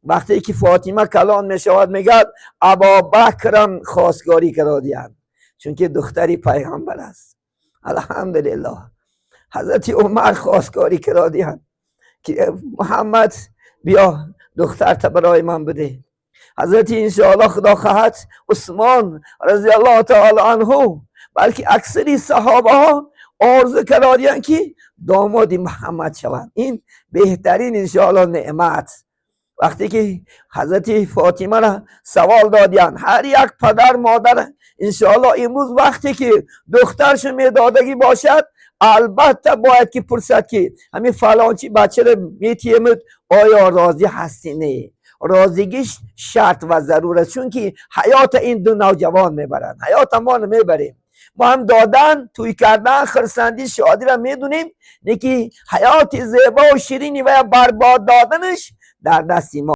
Вақте ки Фотима калон мешавад, мегӯяд: Абобакрам хостгорӣ кардодиянд, чунки духтари пайғамбар аст. Алҳамдулиллоҳ, ҳазрати Умар хостгорӣ кардодиянд, ки Муҳаммад, биё, духтарта барои ман бидеҳ. Ҳазрати, иншоаллоҳ, худо хоҳад, Усмон разиаллоҳу таоло анҳу, балки аксари саҳобаҳо орзу кардодиянд, ки домоди Муҳаммад шаванд. Ин беҳтарин, иншоаллоҳ, неъмат. Вақте ки ҳазрати Фотимаро савол додиянд, ҳар як падар модар, иншоаллоҳ, имрӯз вақте ки духтаршо медодагӣ бошад, албатта бояд ки пурсад, ки ҳамин фалончи бачаро метиемуд, оё розӣ ҳастӣ, не? Розигиш шарт ва зарур аст, чунки ҳаёта ин ду навҷавон мебаранд, ҳаёта мо намебарем. Мо ҳам додан, тӯй кардан, хурсандӣ, шодиро медунем, леки ҳаёти зебову ширини вая барбод доданаш дар дасти мо.